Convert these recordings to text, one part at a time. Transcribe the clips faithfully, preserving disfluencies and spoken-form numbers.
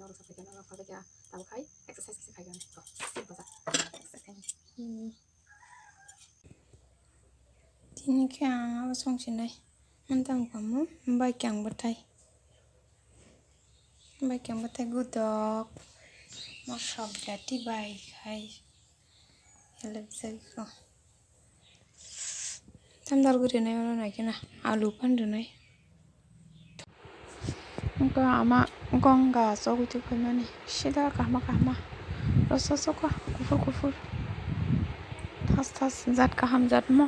norok subscribe khe norok phalbai kha, tabuk khai exercise kisa khai khe norok. Exercise khai. Hmm. Tini khe ang abo song sinai. Ang tamo kamo bai kyang bwthai. Bai kyang bwthai gudok. Mo sok jati bai khai. Helep jai ko. Tamdal guri nai oro nai khe na alu phan rwnai. Wngkha ama gong ga chogwi tongphaimani sida kahma kahma rwchapjak kha kuphur kuphur thas thas jat kaham jat mo.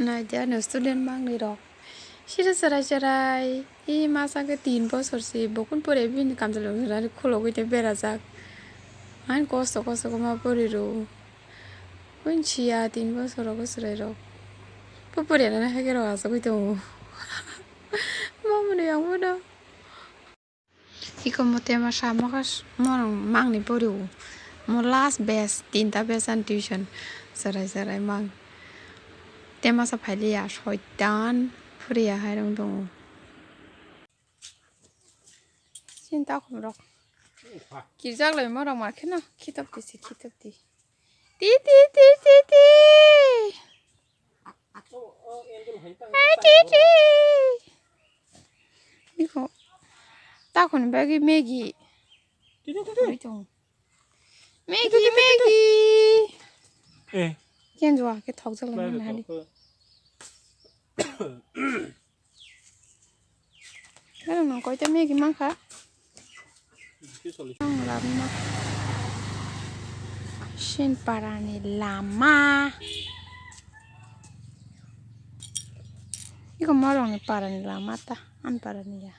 Naidi ani student mangnwi rok sida chwrai chwrai i masa khe tin bosor se bokun pore bini kamchwlwi khulogwi tei berajak ani kosto kosto khe ma pori rw. Buini siya tin bosor rogo chwrairok. Bo poriya nani hai khe rok achugwi tongo. Mamoni ang bono. Iko mo tema samo khe morong mangni poriwo. Mo last batch, tinta batch ani tuition. Chwrai chwrai mang. Tema sa phailiya, soitan. Poriya hai rong tongo. Sinta khum rok. Kirjak lai mo rok ma kheno khitok ti si khitok ti. Ti ti ti ti ti. Hai ti ti. Biko. Ta khun bagi Maggie. Oi tong. Maggie Maggie. Eh. Ken jwa ke thok jala nani. Ano nang koita Maggie mankha. Ang lama. Shin parani lama. Iko morongni parani lama ta. An parani ya.